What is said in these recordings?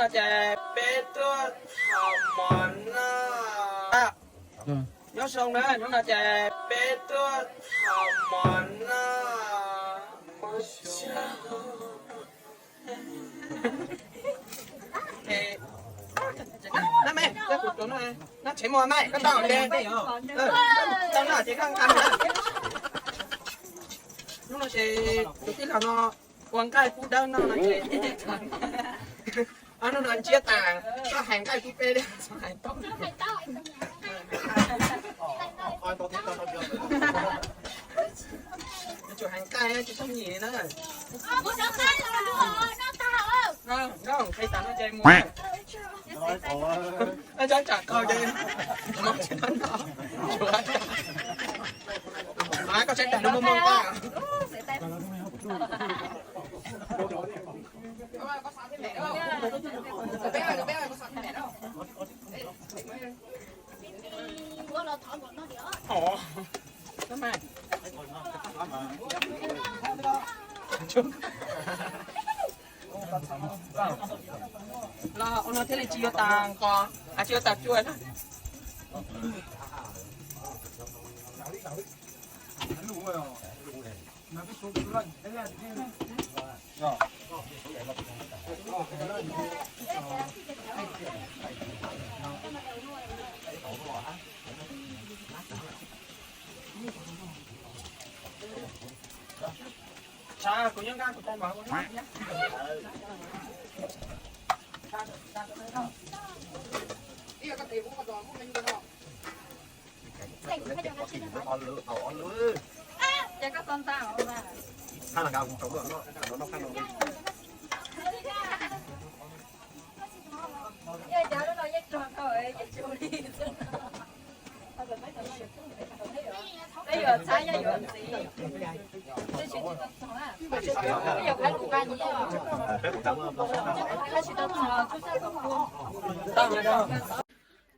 Ces peb tuaj thov mov noj. Nyob zoo na, hnub no ces peb tuaj thov mov noj. Noj me, noj kuv tuav noj, noj tsheb mos me, koj tau ces, tau noj ces koj nqa na. Hnub no ces tus tij laug no ua nqaij pub dawb noj no ces, ob hnub no ntsiab tas, koj hais nqaij pub peb, hais tau. Yuav tsum hais nqaij tsis txhob nyim na. Nqaij tas no ces mus. Tsob tsam koj ces mus tsis tau no. Koj saib tas no muaj muaj nqaij. Los ua no thiaj li tsis yuav tas nqos, tsis yuav tas cua na.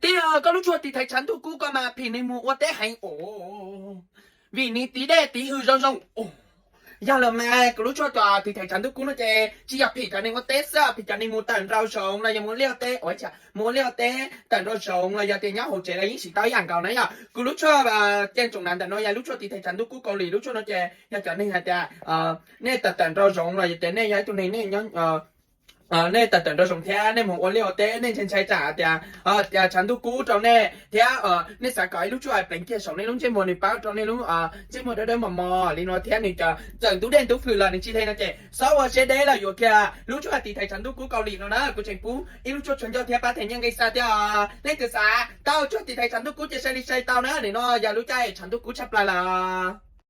Tij, koj lub tshuaj tiv thaiv tshav ntuj kub ko mas phim neeg mus ua teb heev os, vim nws tiv dej tiv hws zoo zoo os. Yog lawm mas kuv lub tshuaj tiv thaiv tshav ntuj kub no ces tsis yog phim cov neeg ua teb xwb, phim cov neeg mus tawm nraum zoov los yog mus ua liaj ua teb, mus ua liaj ua teb tawm nraum zoov los yog tias nyob hauv tsev los yeej siv tau ib yam nkaus na yom. Kuv lub tshuaj cej tsoom nav ntawm no yog lub tshuaj tiv thaiv tshav ntuj kub Kaus Lim. Lub tshuaj no ces yog cov neeg hais tias nej tawm tawm nraum zoov los yog tias nej yog ib tug neeg nej nyob, nej tawm tawm nraum zoov thiab nej mus ua liaj ua teb, nej ntshai ntshai tsam tias tshav ntuj kub rau nej thiab nej xav kom ib lub tshuaj pleev kiag saum nej lub ntsej muag, nws pab rau nej lub ntsej muag dawb dawb mos mos li no thiab nws cov txawm ntub dej ntub hws los nws tsis hle no ces txhob ua siab deb los yuav kiag lub tshuaj tiv thaiv tshav ntuj kub Kaus Lim no na. Kuv tseem pub ib lub tshuaj tshua ncauj thiab pab them nyiaj nqi xa thiab os. Leej twg xav tau tshuaj tiv thaiv tshav ntuj kub ces sai li sai tau na, nim no yog lub caij tshav ntuj kub tshaj plaws lawm.